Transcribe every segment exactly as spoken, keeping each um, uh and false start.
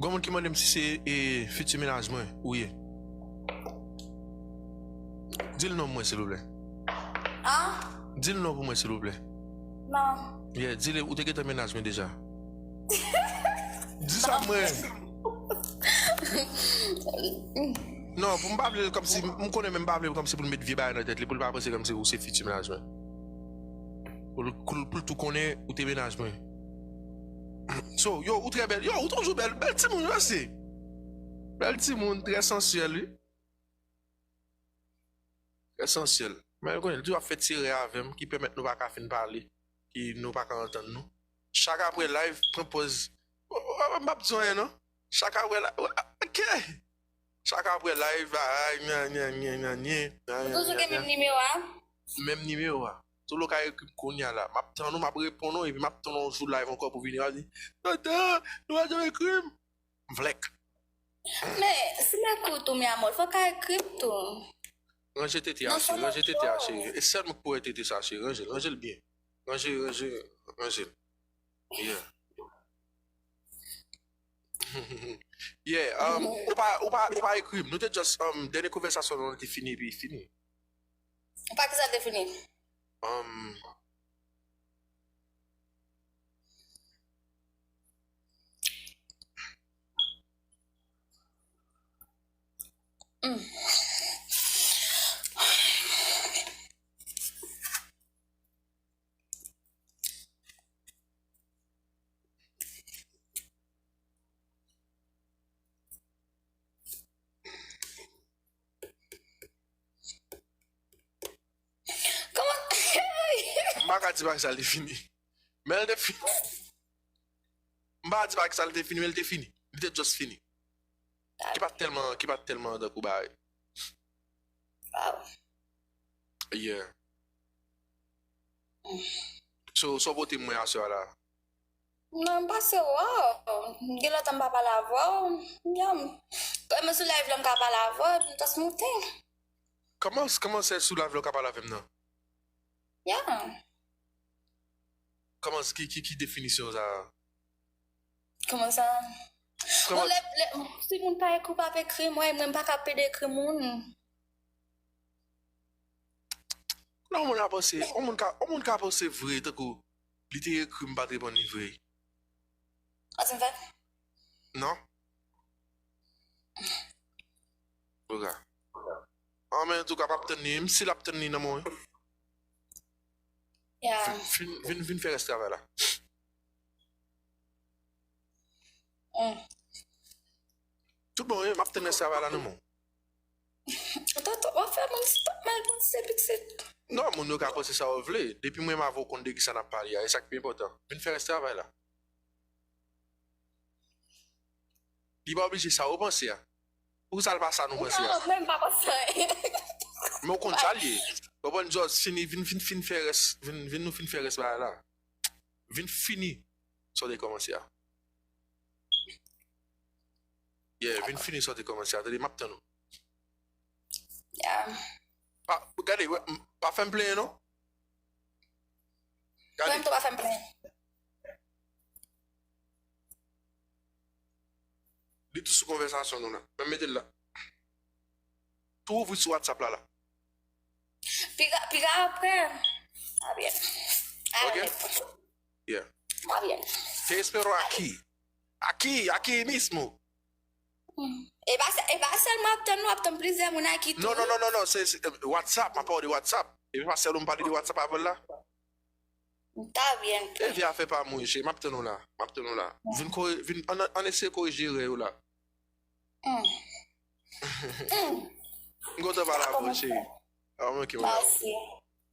Gen moun ki mande m si se e, fiti mennaj mwen ou ye. Di l non pou mwen, silvouplè. Ah? Di l non pou mwen, silvouplè. Non. Yeah, di l ou te gentan mennaj mwen deja. Di sa pou mwen. Non, pou m pa vle l kòmsi, m konnen men m pa vle l kòmsi pou l met vye bagay nan tèt li, pou l pa panse kòmsi ou se fiti mennaj mwen. Pou l, pou l, pou l tou konnen ou te mennaj mwen. So, yo, ou trè bèl. Yo, ou toujou bèl. Bèl timoun, yo se. Bèl timoun, trè sansyèl, wi. Trè sansyèl. Men, ou konnen, li toujou ap fè ti erè avè m, ki pèmèt nou pa ka fin pale, ki nou pa ka antann nou. Chak apre live, pran pòz. M p ap di anyen, non. Chak apre live, ok. Chak apre live, bagay, nyan, nyan, nyan, nyan, nyan, nyan, nyan, nyan, nyan. Ou toujou gen menm nimewo a? Menm nimewo a. Tou lè w ka ekri m kounye a la. M ap tann ou, m ap reponn ou, epi m ap tann yon jou live ankò pou vini. W ap di, "Tonton, nou pa janm ekri m." M vlèk. Men, si m ekri w tou, mi amor, fò w ka ekri m tou. Ranje tete a, cheri, ranje tete a, cheri. E sèl mwen k pou wè tete sa, cheri. Ranje l, ranje l byen. Ranje, ranje, ranje l. Yeah. Yeah, um, ou pa, ou pa, ou pa ekri m. Nou te just, um, dènye konvèsasyon nou te fini, epi fini. Ou pa kisa te fini? Um, Mm. Kòman? M pa ka di pa kisa l te fini. Men l te fini. M pa ka di pa kisa l te fini, men l te fini. Li te just fini. Ki pa t tèlman, ki pa t tèlman tankou bagay. Wow. Yeah. So, sa w pote mwen aswè a la? Non, m pase w. Gen lontan m pa pale avè w. Yam. Kòm sou live la m ka pale avè w, m just moute. Kòman, kòman se sou live la w ka pale avè m nan? Ya. Kòman, ki, ki, ki definisyon sa? Kòman sa? Kòman? Bon, lè, lè, si moun pa ekri, pa ekri mwen, mwen m pa ka pede ekri moun. Non, moun ka panse, yon moun ka, yon moun ka panse vre, tankou li te ekri m pa t reponn li vre. Sa se vre? Non. Oga. An, men antouka, m ap tann li, m si l ap tann li nan mwen. Ya. Vin, vin, vin, vin fè rès travay la. Mm. Tout bon, wi, m ap tann rès travay la nan mwen. Tonton, w ap fè moun si pa mal panse, pitit. Non, moun yo ka panse sa yo vle. Depi mwen m avè w konn de kisa n ap pale a, e sa k pi enpòtan. Vin fè rès travay la. Li pa oblije sa ou panse a. Poukisa l pa sa nou panse a? Non, menm pa panse. Men ou konn sa l ye. Ou konprann, just fini, vin, vin, fin fè rès, vin, vin nou fin fè rès bagay la. Vin fini sa w te kòmanse a. Yeah, vin fini sa w te kòmanse a. Tande, m ap tann ou. Ya. Pa, gade, wè, m, pa fè m plenyen, non. Gade. Menm tou pa fè m plenyen. Li tou sou konvèsasyon nou la. Men mete l la. Tou ouvri sou WhatsApp la, la. Piga, piga apre. Está bien. Ok? Yeah. Está bien. Te espero aquí. Aquí, aquí mismo. Hmm. E pa sè-, e pa sèlman ap tann nou, ap tann plizyè moun aki tou. Non, non, non, non, non, se, se, eh, WhatsApp, m ap pale de WhatsApp. E pa sèl ou m pale de WhatsApp avè l la. Está bien. E vye afè pa mwen, cheri, m ap tann ou la. M ap tann ou la. Vin kore-, vin, ann, ann eseye korije erè yo la. Mm. Mm. M kontan pale avè w, cheri. Ah, ok, mwen. Mèsi.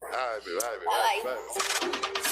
All right, baby, all right, baby, all right, bye.